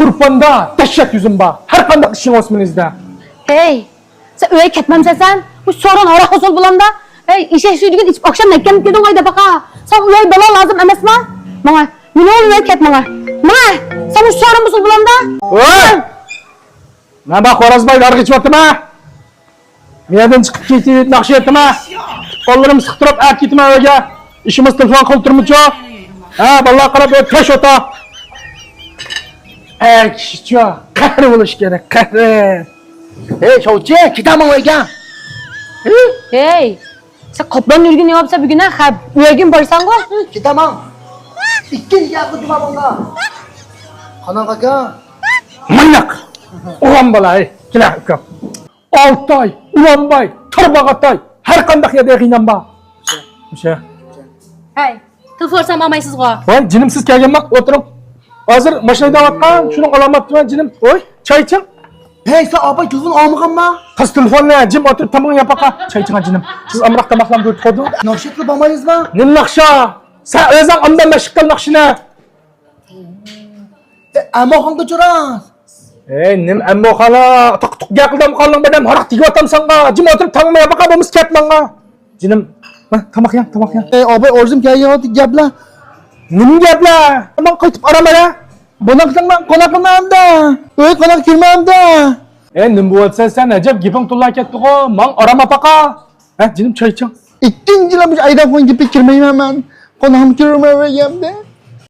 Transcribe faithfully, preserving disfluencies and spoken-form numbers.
تۇرپاندا دەھشەت يۈزۈم بار. ھەر قانداق ئىشىڭ بولسا مېنى ئىزدە. ھەي، سەن ئۆيگە كەتمەمسەن سەن؟ بۇ سورۇن ھاراق ھوسۇل بولامدا؟ ھەي، ئېشەك سۈيىدىكىنى ئىچىپ ئاخشام نەگە كەلدىڭ ئايدا باقا. سەن ئۆي بالا لازىم ئەمەسما؟ ماڭا، مېنى ئۆيگە كەت ماڭا. ماڭا، سەن بۇ سورۇن ھوسۇل بولامدا؟ ۋاي! مەن بار خورازباي دارغا ئىچىۋاتىمەن. مەيدىن چىقىپ كېتىپ ناخشا ئېيتىمەن. قوللىرىم سىقتۇرۇپ ئەپ كېتىمەن ئۆيگە. ئىشىمىز تېلېفون قىلىپ تۇرمىچۇ؟ ھە، بالىلار قاراپ ئۆتكەش ئوتا. ئەي كىشىچۇ، قەھرى بولۇش كېرەك، قەھرى. ھەي، شوۋچى، كېتەمەن ئۆيگە. ھەي، سەن قاپلان يۈرگىنى ياپسا بۈگۈن ھە، ئۆيگىمۇ بارساڭغۇ؟ كېتەمەن. ئىككىنچى گەپ قىلدىم بۇنىڭغا. قاناق ئاكا؟ مايناق. ئوغلان بالا، ھەي، كېلە ئۇكام. ئالتاي، ئۇلانباي، تارباغاتاي، ھەر قانداق يەردە يىغىنام بار. مۇشۇ. ھەي، تېلېفون ئۇرسام ئالمايسىزغۇ؟ ۋاي، جېنىم سىز كەلگەن ۋاقىت ئولتۇرۇڭ. ھازىر ماشىنا ھەيدەۋاتقان، شۇنىڭ ئالامەتتىمەن جېنىم. ۋاي، چاي ئىچىڭ. ھەي، سەن ئاپا تېلېفون ئالمىغانما؟ قىز تېلېفوننى جىم ئولتۇرۇپ تامىقىڭ يەپ باقا. چاي ئىچىڭ جېنىم. سىز ئامراق تاماقلام كۆرۈپ قالدىڭ. ناخشا ئېيتقىلى بارمايسىزما؟ نېمە ناخشا؟ سەن ئۆزۈڭ ئاندىن مەشىق قىل ناخشىنى. ئەمما خانغا چوراس. ئەي، نېمە ئەمما خالا؟ تۇق تۇق گەپ قىلدىم خاننىڭ بىردەم ھاراق تېگىۋاتام ساڭا. جىم ئولتۇرۇپ تامىقىڭ يەپ باقا بولمىسا كەت ماڭا. جېنىم، ھە، تاماق يەڭ، تاماق يەڭ. ئەي، ئاباي، ئورزۇم كەلگەن ۋاقىت گەپلە. نېمە گەپلە؟ ماڭا قايتىپ ئارام بەرە. بۇنداق قىلساڭ مەن قوناق قىلمامدا. ئۆي قوناق كىرمەمدا. ئەي، نېمە بولۇۋاتىسەن سەن؟ ئەجەب گېپىڭ تولا كەتتىغۇ. ماڭ ئارام ئاپاقا. ھە، جېنىم، چاي ئىچىڭ. ئىككىنچى يىل مۇشۇ ئايدامخان گېپىگە كىرمەيمەن مەن. قوناقمۇ كىرمەيمەن دە.